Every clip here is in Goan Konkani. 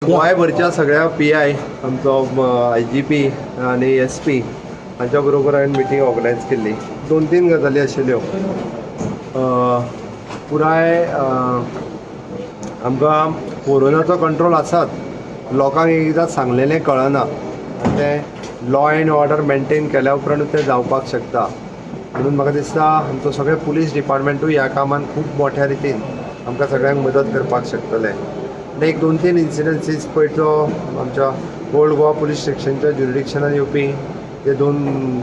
गोंयभरच्या सगळ्या पी I, आमचो आयजीपी आनी एसपी हांच्या बरोबर हांवें मिटींग ऑर्गनायज केल्ली. दोन तीन गजाली आशिल्ल्यो. पुराय आमकां कोरोनाचो कंट्रोल आसाच, लोकांक एकदां सांगलेलें कळना आनी तें लॉ एंड ऑर्डर मेंटेन केल्या उपरांतूच तें जावपाक शकता. म्हणून म्हाका दिसता आमचो सगळे पुलीस डिपार्टमेंटूय ह्या कामान खूब मोठ्या रितीन आमकां सगळ्यांक मदत करपाक शकतले. आनी एक दोन तीन इन्सिडन्सीस पळय, तो आमच्या ओल्ड गोवा पुलीस स्टेशनच्या ज्युरिडिक्शनान येवपी जे दोन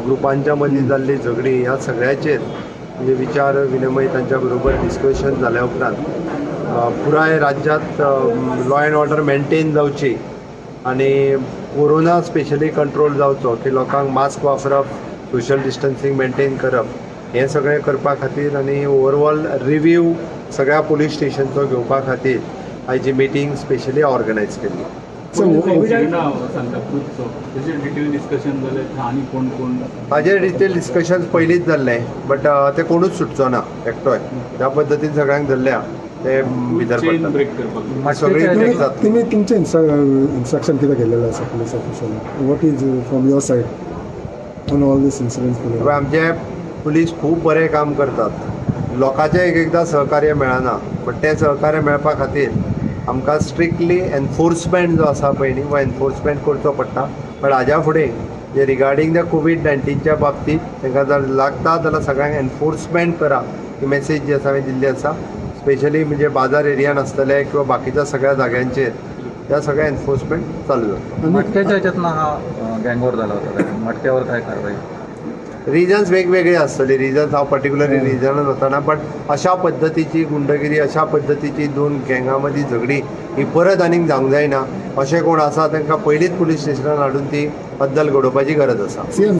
ग्रुपांच्या मदीं जाल्ली झगडीं, ह्या सगळ्याचेर म्हणजे विचार विनिमय तांच्या बरोबर डिस्कशन जाल्या उपरांत पुराय राज्यांत लॉ एंड ऑर्डर मेंटेन जावची आनी कोरोना स्पेशली कंट्रोल जावचो की लोकांक मास्क वापरप, सोशल डिस्टन्सींग मेंटेन करप, हें सगळें करपा खातीर आनी ओवरऑल रिव्यू सगळ्या पुलीस स्टेशनचो घेवपा खातीर आयची मिटींग स्पेशली ऑर्गनायज केल्ली. सांताक्रूजचो तेजेर डिटेल डिस्कशन जालें आनी कोण कोण? ताजेर डिटेल डिस्कशन पयलींच जाल्लें, बट ते कोणूच सुटचो ना एकटोय. त्या पद्दतीन सगळ्यांक धरल्या, ते भितर चेन पडटा. ब्रेक करपाक. सगळी ब्रेक जातली. तुम्ही तुमचे इन्स्ट्रक्शन कितें केलेलें आसा police ऑफिसरांक? What is from your side on all these incidents? पळय, आमचे पुलीस खूब बरें काम करतात. लोकांचें एक एकदां सहकार्य मेळना, बट तें सहकार्य मेळपा खातीर आमकां स्ट्रिक्टली एनफोर्समेंट जो आसा पळय न्ही, हो एनफोर्समेंट करचो पडटा. बट हाज्या फुडें जे रिगार्डींग the Covid 19च्या बाबतींत तांकां जर लागता जाल्यार सगळ्यांक एनफोर्समेंट करा ही मेसेज जी आसा हांवें दिल्ली आसा. स्पेशली म्हणजे बाजार एरियान आसतले किंवा बाकीच्या सगळ्या जाग्यांचेर त्या सगळ्या एनफोर्समेंट चालू जाता. मटक्याच्या ह्याच्यात ना हा गँगवॉर झाला होता काय? मटक्यावर काय कारवाई? रिजन्स वेगवेगळी आसतली. रिजन्स हांव पर्टिक्युलरली रिजनान वचना, बट अशा पद्दतीची गुंडगिरी, अशा पद्दतीची दोन गँगा मदीं झगडी ही परत आनीक जावंक जायना. अशें कोण आसा तांकां पयलींच पुलीस स्टेशनान हाडून ती अद्दल घडोवपाची गरज आसा. सीएम.